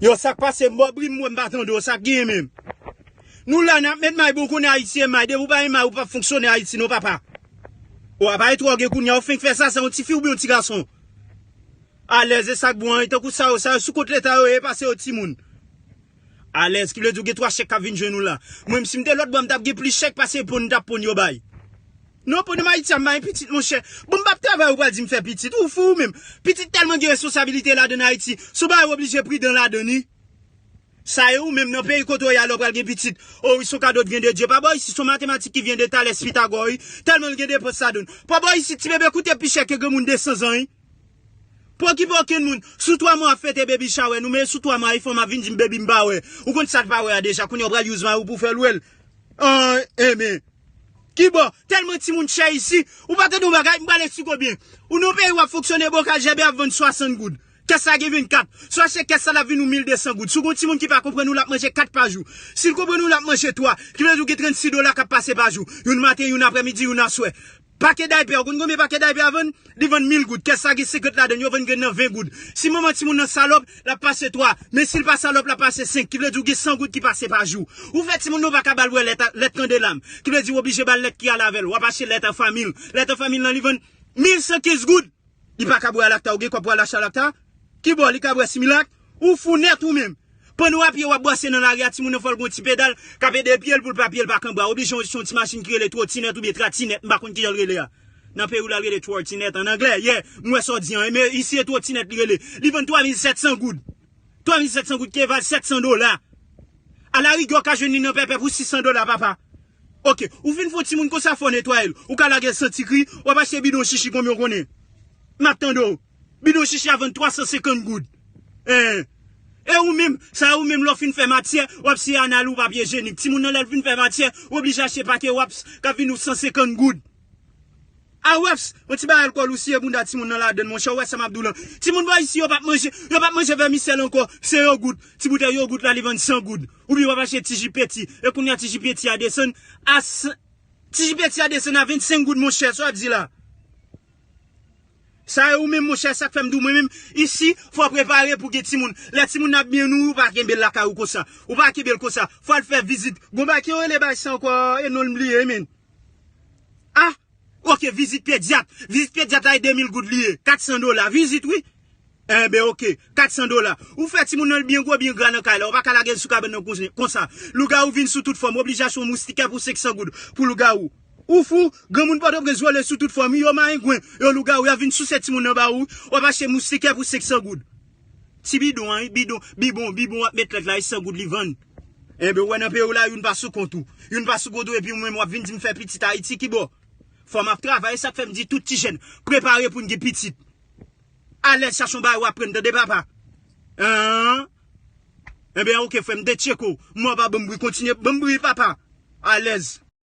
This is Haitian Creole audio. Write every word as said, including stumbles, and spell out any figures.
Yo, sa k pase? M bò bri m wè m pa tande w, sa k genyen menm? Nou la n ap met may, bon, konnen Ayiti e may, depi w pa gen may ou p ap fonksyone Ayiti non, papa. Ou ap ay twòge kounye a, ou fenk fè sa, se yon tifi oubyen yon ti gason? Alèz, e sa k bon an, tankou sa yo, sa yo sou kont leta yo ye, pase yo timoun. Alèz, ki vle di w gen twa chèk k ap vin jwenn ou la. Mwen menm si m te lòt bò, m t ap gen plis chèk pase ponn m t ap ponn yo bay. Non, ponn m Ayiti a, m pa gen pitit, monchè. Bon, m p ap travay, ou pral di m fè pitit. Ou fou ou menm? Pitit tèlman gen responsabilite ladann Ayiti. Si w pa oblije pridan ladann li. Sa e ou menm nan peyi kote w ye a lè w pral gen pitit. O wi, se yon kado ki vyen de Dye. Pa bò isit, se yon matematik ki vyen de Thalès Pythagore, wi. Tèlman l gen depans ladann. Pa bò isit, ti bebe koute pi chè ke granmoun de san zan, wi. Pa okipe okenn moun. Sou twa mwa w ap fete baby shower nou, men sou twa mwa, e fanm ap vin di m baby m pa wè. Ou konn sa l pa wè a deja, kounye a w pral use may ou pou w fè l wè l. An, enben. Kibò? Tèlman timoun chè isi. Ou pa tande yon bagay, m pral eksplike w byen. Ou nan yon peyi w ap fonksyone, bokal jèbe ap vann swasant goud. Kès la gen vennkat. Swa se kès la l ap vin ou mil de san goud. Si w gen yon timoun ki pa konprann ou, l ap manje kat pa jou. Si l konprann ou, l ap manje twa. Ki vle di w gen trannsis dola k ap pase pa jou. Youn maten, youn aprèmidi, youn aswè. Pake daypè, ou konn konbyen pake daypè a vann? Li vann mil goud. Kès la gen senkant ladann, yo vann grenn nan ven goud. Si manman timoun nan salòp, l ap pase twa. Men si l pa salòp, l ap pase senk. Ki vle di w gen san goud ki pase pa jou. Ou fè timoun nan ou pa ka ba l bwè lèt, lèt kandelam. Ki vle di w oblije ba l lèt ki al avè l. W ap achte lèt an fanmi l. Lèt an fanmi l nan li vann mil san kenz goud. Li pa ka bwè a lakta, ou gen kòb pou al achte a lakta? Kibò li ka bwè similak? Ou fou nèt ou menm. Pandan w ap ye w ap bwase nan lari a, timoun nan fò l gen yon ti pedal k ap ede pye l pou l pa pye l pa kanba. Oblije yon, yon ti machin ki rele twotinèt oubyen tratinèt, m pa konn kijan l rele a. Nan peyi w la l rele twotinèt an anglè, yeah, m wè sa w di an, men isi e twotinèt li rele. Li vann twa mil sèt san goud. Twa mil sèt san goud ki eval sèt san dola. Alarigè w ka jwenn li nan pèpè pou sis san dola, papa. Oke, ou fin fè yon timoun konsa fò w netwaye l. Ou ka lage l santi kri, w ap achte bidon chichi konbyen w konnen? M ap tande w. Bidon chichi a vann twa san senkant goud. Hein. E ou menm, sa ou menm lè w fin fè matyè, w ap siye anal ou papye jenik. Timoun nan lè l fin fè matyè, ou oblije achte pake wraps k ap vin ou san senkant goud. A wraps, yon ti bagay alkòl ou siye bounda timoun nan ladann, monchè, ou wè sa m ap di w lan. Timoun bò isi yo p ap manje, yo p ap manje vèmisèl ankò, se yogout. Ti boutèy yogout la li vann san goud. Oubyen w ap achte ti ji peti. E kounye a ti ji peti a desann a s-, ti ji peti a desann a vennsenk goud, monchè, sa w ap di la? Sa e ou menm, monchè, sa k fè m di w mwen menm, isi, fò w prepare pou gen timoun. Lè timoun nan ap byen nouri, ou pa kenbe l lakay ou konsa. Ou pa kenbe l konsa. Fò w al fè vizit. Gon bagay ki yo rele bagay sa ankò, e non l m bliye, men. Ah! Oke, vizit pedyat. Vizit pedyat la e de mil goud li ye. Kat san dola. Vizit, wi. Enben, oke. Kat san dola. Ou fè timoun nan l byen gwo, byen gra nan kay la. Ou pa ka lage l sou kabann nan konsa, konsa. Lougawou vin sou tout fòm. Ou oblije achte yon moustikè pou senk san goud pou lougawou. Ou fou? Granmoun Pòtoprens vole sou tout fòm. Yo marengwen, yo lougawou, y ap vin souse timoun nan ba ou. W ap achte moustikè pou senk san goud. Ti bidon an, bidon, bibon, bibon w ap met lèt la, e san goud li vann. Enben, ou wè nan peyi w la, youn pa sou kont ou. Youn pa sou kont ou, epi ou menm w ap vin di m fè pitit Ayiti, kibò? Fò m ap travay, e sa k fè m di tout ti jèn, prepare pou n gen pitit. Alèz, chache yon bagay w aprann, tande papa. An? Enben, oke, frè m, detcheko. Mwen pa ban m bri, kontinye ban m bri, papa. Alèz.